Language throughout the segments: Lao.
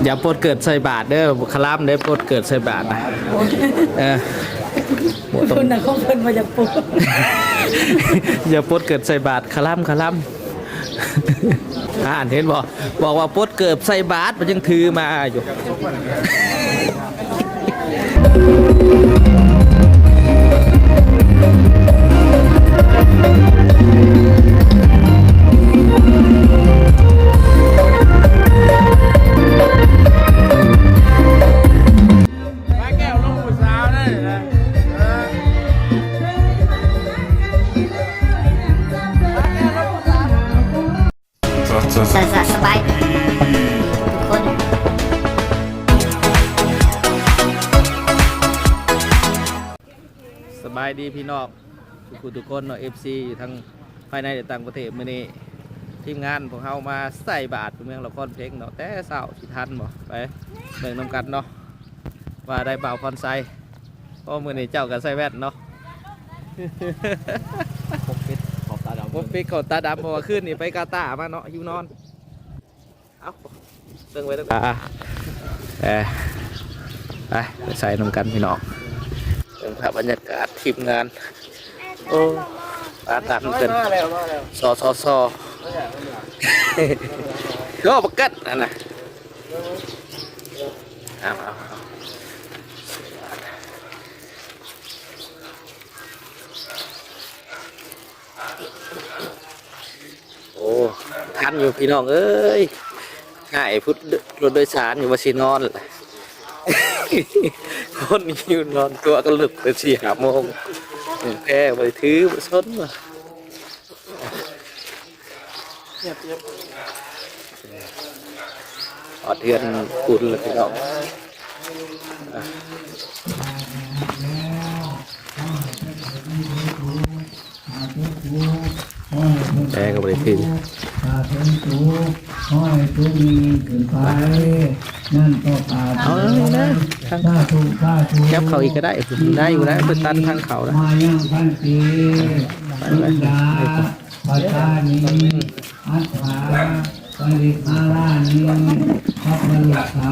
ຢ່າປົດເກີດໃສ່ບາດເດີ ຄະລຳເດ້ ປົດເກີດໃສ່ບາດນະ. ເອີ ເພິ່ນນະ ຂອງເພິ່ນວ່າຢ່າປົດ ຢ່າປົດເກີດໃສ່ບາດ ຄະລຳ ຄະລຳ. ອ່ານ ເຫັນບໍ່? ບອກວ່າປົດເກີບໃສ່ບາດ ມັນຍັງຖືມາຢູ່. ສະ ສະ ສະບາຍດີທຸກຄົນ ສະບາຍດີພີ່ນ້ອງທຸກຜູ້ທຸກຄົນເນາະ ເອັຟຊີ ຢູ່ທັງພາຍໃນ ແລະ ຕ່າງປະເທດ. ມື້ນີ້ທີມງານພວກເຮົາມາໃສ່ບາດຢູ່ເມືອງລະຄອນເພັງເນາະ ແຕ່ເຊົ້າ. ຊິທັນບໍ່? ໄປເບິ່ງນຳກັນເນາະ ວ່າໄດ້ບ່າວພອນໄຊ. ໂອ້ ມື້ນີ້ເຈົ້າກໍໃສ່ແວ່ນເນາະ ປົກປິດຂອບຕາດຳ ປົກປິດຂອບຕາດຳ ເພາະວ່າຄືນນີ້ໄປກາຕາມາເນາະ ຫິວນອນ. ເອົາ ເບິ່ງໄວ້ເດີ ອ່າ ເອີ ໄປ ໄປໃສ່ນຳກັນພີ່ນ້ອງ. ເບິ່ງພາບບັນຍາກາດທີມງານ ໂອ້ ປາຕັນເພິ່ນ ມາແລ້ວ ມາແລ້ວ ສ ສ ສ ໂອ້ ບັກກັດຫັ້ນນະ. ເອົາ ເອົາ ເອົາ ໂອ້ ທັນຢູ່ພີ່ນ້ອງເອີຍ. ຫາຍພຸດ ລົດໂດຍສານຢູ່ວ່າຊິນອນລະ ຄົນຫິວນອນຕົວະກໍລຸກແຕ່ສີ່ຫ້າໂມງ ແພບໍ່ໄດ້ຖືບໍ່ສົນວ່າ. ຮອດເຮືອນພຸ້ນລະພີ່ນ້ອງ ແຕ່ກໍບໍ່ໄດ້ຖື. ເອົາເລີຍ ເອົາເລີຍ ຍັບເຂົ້າອີກກໍໄດ້ ໄດ້ຢູ່ນະ ເພິ່ນຕັນທາງເຂົ້ານະ. ໄປ ໄປ ໄປ ອັດຖາ ປະລິຫາຣານິ ພັບພະລຸກຂາ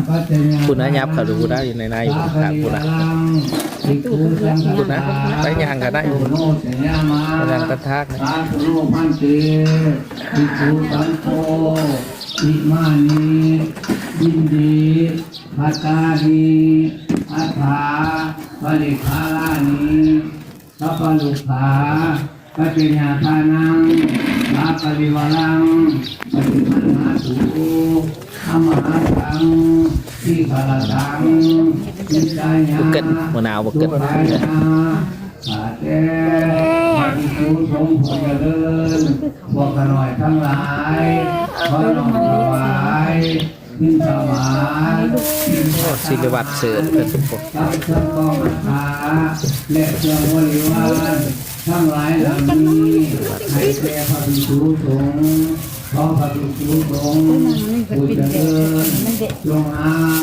ປັດຈະຍາ ພຸ້ນນະ ຍັບເຂົ້າດູໄດ້ ຢູ່ໃນ ໃນຢູ່ຂ້າງພຸ້ນນະ ພຸ້ນນະ ໄປຍ່າງກໍໄດ້ ໂນຊະຍາມາ ຍ່າງຕັດທາງນະ ສາທຸໂນພັນເຕ ພິກຂຸສັງໂຄ ອິມານິ ອິນດີ ພັດຕານິ ອັດຖາ ປະລິຫາຣານິ ສັບພະລຸກຂາ ປັດຈະຍາທານັງ ສາປະລິວາລັງ ປະຕິຄັນຫາຕຸ ອະມະຫັງ ທີຄະລະທັງ ນິກາຍະ ບໍ່ເກີດ ບໍ່ໜາວ ບໍ່ເກີດ ສຸຂາຍະ ຂ້າແຕ່ພະພິກຂຸສົງຜູ້ຈະເລີນ ພວກຂ້ານ້ອຍທັງຫຼາຍ ຂໍນ້ອມຖວາຍ ບິນທະບາດ ໂອ້ ສິລິວັດເສີດເພິ່ນ ກັບເຄື່ອງກອງອັດຖາ ແລະ ເຄື່ອງບໍລິວານທັງຫຼາຍເຫຼົ່ານີ້ ໃຫ້ແກ່ພະພິກຂຸສົງ ຂໍພະພິກຂຸສົງຜູ້ຈະເລີນ ຈົ່ງຮັບ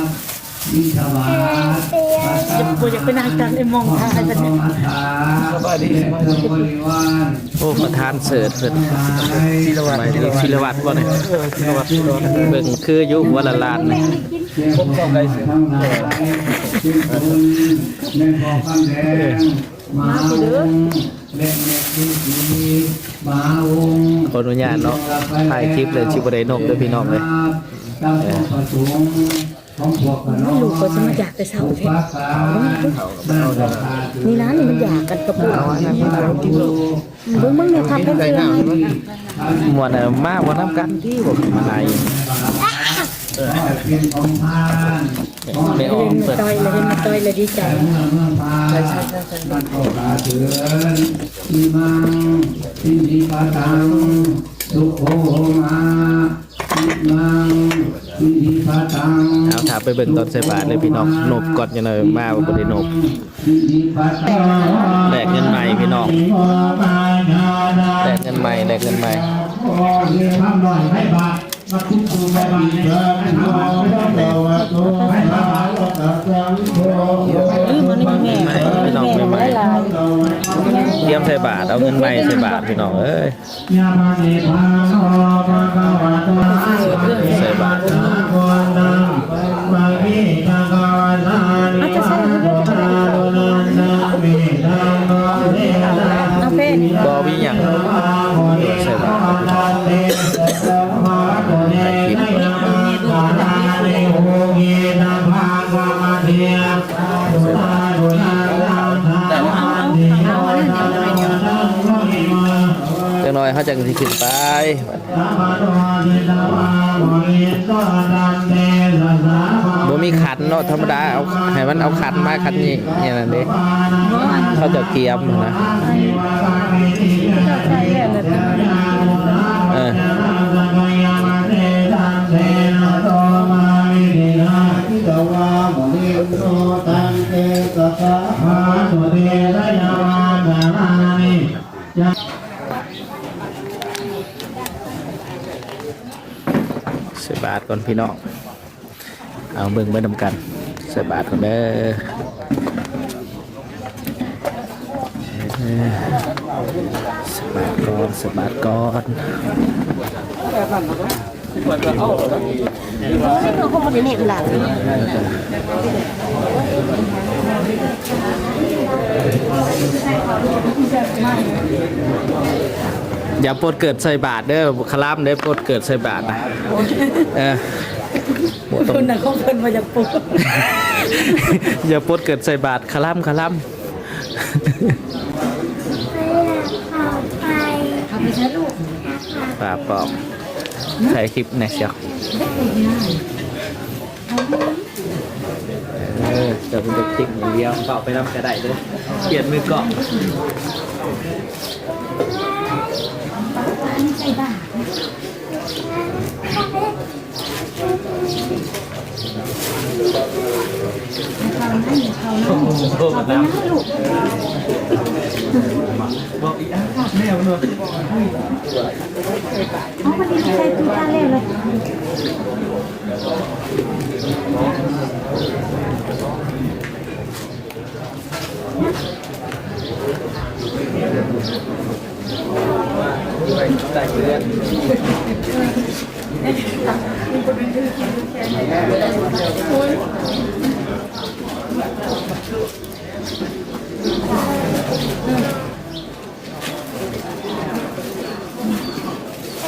ບິນທະບາດ ບໍ່ຢາກໄປນັ່ງກັນ ໄອ້ມອງທາງໃຫ້ເພິ່ນ ສະບາຍດີ ແລະ ເຄື່ອງບໍລິວານ ໂອ້ ປະທານເສີດເພິ່ນ ສິລະວັດ ສິລະວັດບໍ່ນີ້? ເອີ ສິລະວັດ ເບິ່ງຄືຢູ່ ຫົວລ້ານໆ ນີ້ ຄົນເຈົ້າໄກ່ເສືອ ແມ່ນພໍ່ຄຳແດງ ມະຫາວົງ ແລະ ແມ່ນ ສີມະຫາວົງ ຂໍອະນຸຍາດເນາະ ຖ່າຍຄລິບແລ້ວຊິບໍ່ໄດ້ນົບເດີພີ່ນ້ອງເອີຍ ຕາມຄວາມປະສົງ ຂອງພວກຂ້ານ້ອຍ ລູກກໍຊິມາຢາກແຕ່ເຊົ້າແທ້ ນີ້ນະ ນີ້ມັນຢາກກັນກັບພວກ ເບິ່ງ ເບິ່ງແມ່ພັບແພນເຊີ ມ່ວນ ເອີ ມາບໍ່ນຳກັນຕິ ບໍ່ມາໄລ່ ເອີ ແມ່ອອກເພິ່ນ ແມ່ຕ່ອຍລະ ແມ່ຕ່ອຍລະດີໃຈ ໃຊ່ໆໆໆ ອິມັງ ສິນທິປະຕັງ ສຸໂຂ ໂຫມາ ອິມັງ ສິນທິປະຕັງ ເອົາ ຖ້າໄປເບິ່ງຕອນໃສ່ບາດເລີຍພີ່ນ້ອງ ນົບກ່ອນ ຈັກໜ່ອຍມາບໍ່ໄດ້ນົບ ແລກເງິນໃໝ່ພີ່ນ້ອງ ແລກເງິນໃໝ່ ແລກເງິນໃໝ່ ພີ່ນ້ອງ ໃໝ່ໆ ຕຽມໃສ່ບາດ ເອົາເງິນໃໝ່ໃສ່ບາດ ພີ່ນ້ອງເອີຍ. ຍະມະເນພາໂນ ພະຄະວະໂຕ ອະລະຫະໂຕ ສຳມາສຳພຸດໂທ ຈັ່ງຊິຂຶ້ນໄປ. ບໍ່ມີຂັນເນາະ, ທຳມະດາເອົາ ໃຫ້ມັນເອົາຂັນມາ, ຂັນນີ້ ນີ້ນັ້ນເດ້ ບໍ່ ເຂົາເຈົ້າກຽມຫັ້ນນະ. ເຈົ້າໃສ່ແລ້ວລະ ເອີ ໃສ່ບາດກ່ອນພີ່ນ້ອງ, ເອົາເບິ່ງໄປນຳກັນ, ໃສ່ບາດກ່ອນເດີ. ເອີ ໃສ່ບາດກ່ອນ, ໃສ່ບາດກ່ອນ. ຢ່າປົດເກີດໃສ່ບາດເດີ, ຄະລຳເດີ, ປົດເກີດໃສ່ບາດນະ. ເອີ ຄົນນະ ຂອງເພິ່ນວ່າຢ່າປົດ ຢ່າປົດເກີດໃສ່ບາດ, ຄະລຳ ຄະລຳ. ເຂົ້າໄປ ເຂົ້າໄປຊະລູກ. ປ້າປອມ ຖ່າຍຄລິບແດ່ຊະ. ເອີ ເຈົ້າເປັນເດັກຕິກຢ່າງດຽວ, ເຂົ້າໄປນຳກະໄດ້ເດີ, ປ່ຽນມືກ້ອງ.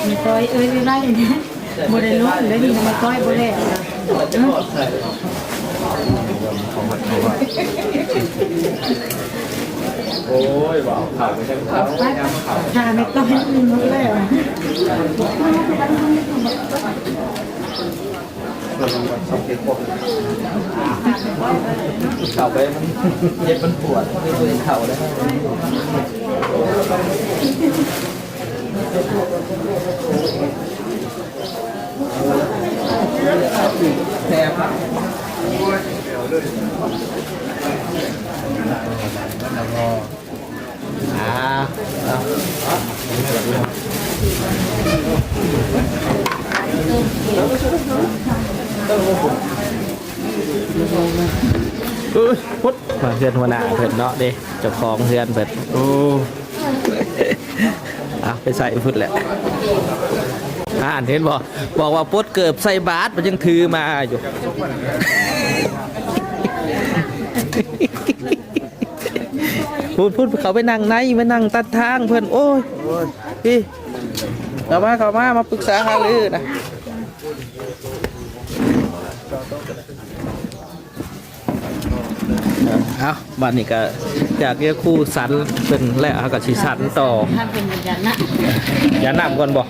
ແມ່ຕ້ອຍເອີຍ ໄວໆ ນີ້ ບໍ່ໄດ້ລົງເລີຍນີ້ ແມ່ຕ້ອຍບໍ່ແລ້ວ. ໂອ້ຍ ວ່າເຂົ້າໄປຈັກເຂົ້າ ໄປ ຖ້າແມ່ຕ້ອຍບໍ່ແລ້ວ ເຂົ້າໄປມັນເຈັບມັນປວດ ບໍ່ໄດ້ເຂົ້າແລ້ວ. ເອີຍ ພຸດ ມາເຮືອນຫົວໜ້າເພິ່ນເນາະເດ້ ເຈົ້າຂອງເຮືອນເພິ່ນ. ໂອ້ ເອົາໄປໃສ່ພຸ້ນແຫຼະ. ອ່ານ ເຫັນບໍ່ ບອກວ່າປົດເກີບໃສ່ບາດ ມັນຍັງຖືມາຢູ່. ພຸ້ນໆ ເຂົາໄປນັ່ງໃນ ມານັ່ງຕັດທາງເພິ່ນ. ໂອ້ຍ ພີ່ ເຂົ້າມາ ເຂົ້າມາ ມາປຶກສາຫາລືນະ. ເອົາ ບາດນີ້ກະຈາກຍາຄູສັນເພິ່ນແລ້ວ ເຮົາກະຊິສັນຕໍ່. ຢາດນ້ຳ ຢາດນ້ຳກ່ອນບໍ່?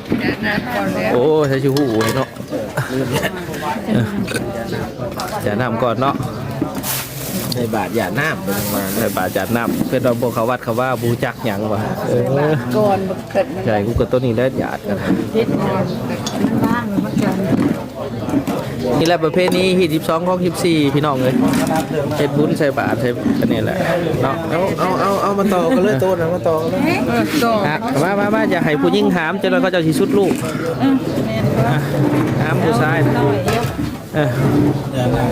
ໂອ້ຍ ໃຜຊິຮູ້ເນາະ. ຢາດນ້ຳກ່ອນເນາະ. ໃສ່ບາດຢາດນ້ຳ ເພິ່ນວ່າ ໃສ່ບາດຢາດນ້ຳ. ເພິ່ນວ່າບໍ່ເຂົ້າວັດເຂົ້າວາ ບໍ່ຮູ້ຈັກຫຍັງວ່າ. ເອີ ກ່ອນ ໃສ່ກູກະໂຕນີ້ແຫຼະ ຢາດກັນ. ນີ້ແຫຼະປະເພນີຮີດສິບສອງ ຄອງສິບສີ່ ພີ່ນ້ອງເອີຍ, ເຮັດບຸນໃສ່ບາດໃສ່ອັນນີ້ແຫຼະເນາະ. ເອົາ ເອົາ ເອົາ ເອົາມາຕໍ່ກັນເລີຍ ໂຕນະ ມາຕໍ່ກັນເລີຍ. ເອີ ຕໍ່ ອ່ະ ມາ ມາ ມາ ຢ່າໃຫ້ຜູ້ຍິງຫາມ ຈັກໜ່ອຍເຂົາເຈົ້າຊິຊຸດລູກ. ອືມ ແມ່ນ ອ່ະ ຫາມຜູ້ຊາຍ. ເອີ ເອີ ເອີ ເອີ ເອີ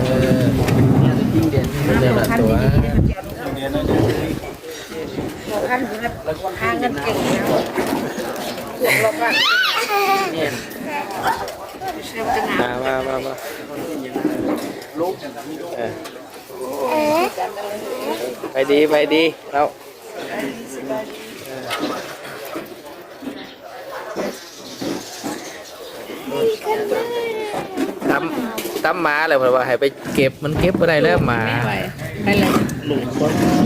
ເອີ ເອີ ຫາເງິນເກັ່ງ. ມາ ມາ ມາ ມາ ເອີ ໄປດີ ໄປດີເນາະ. ຕຳ ຕຳໝາແລ້ວ ເພິ່ນວ່າໃຫ້ໄປເກັບ ມັນເກັບບໍ່ໄດ້ແລ້ວໝາ. ໄປແລ້ວ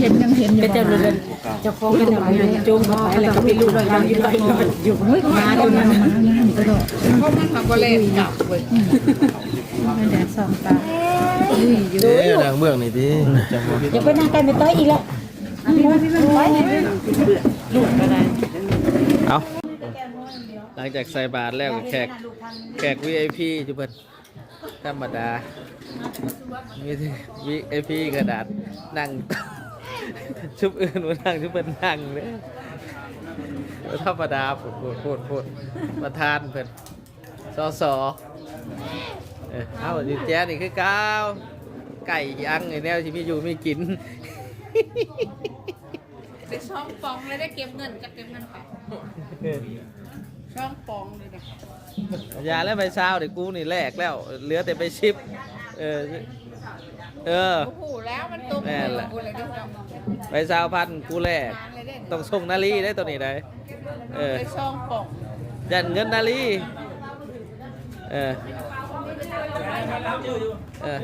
ເຫັນ ຍັງເຫັນຢູ່ ເປັນເຈົ້າ ເຈົ້າຂອງເປັນເຈົ້າຂອງໂຈງເຂົ້າໄປ ແລ້ວກໍໄປລູກວາງຢູ່ໃຕ້ລົດຢູ່. ເຮີ້ຍ ໝາຕົວນັ້ນ ເພາະມັນຫາບໍ່ແລ່ນກັບເວີຍ. ແດດສ່ອງຕາ. ເດ້ ນັ່ງເບື້ອງນີ້ຕິ. ຢ່າໄປນັ່ງໃກ້ແມ່ຕ້ອຍອີກແລ້ວ. ເອົ້າ ຫຼັງຈາກໃສ່ບາດແລ້ວ ກໍແຂກ ແຂກ ວີໄອພີ ຢູ່ເພິ່ນ ທຳມະດາ ມີ ວີໄອພີ ຂະໜາດ ນັ່ງ ຊຸມອື່ນບໍ່ນັ່ງ ຊຸມເພິ່ນນັ່ງເດ້. ທຳມະດາ ໂພດ ໂພດ ໂພດ ປະທານເພິ່ນ ສສ ເອີ ເອົາ ຢູ່ແຈນີ້ຄືເກົ່າ ໄກ່ຍັງ ແນວຊິມີຢູ່ມີກິນ. ໄດ້ສອງປ່ອງແລ້ວ ໄດ້ເກັບເງິນ ຈັກເກັບເງິນໄປ ເອີ ສອງປ່ອງເລີຍນະ. ຢ່າແລ້ວ ໃບຊາວນີ້ ກູນີ້ແລກແລ້ວ ເຫຼືອແຕ່ໃບສິບ. ເອີ ເອີ ບໍ່ຮູ້ແລ້ວ ມັນຕົກ ແມ່ນແຫຼະ ໃບຊາວພັນກູແລກ ຕ້ອງສົ່ງນາລີເດ້ ໂຕນີ້ໄດ໋. ເອີ ໄດ້ສອງປ່ອງ ຢ້ານເງິນນາລີ. ເອີ ເອີ.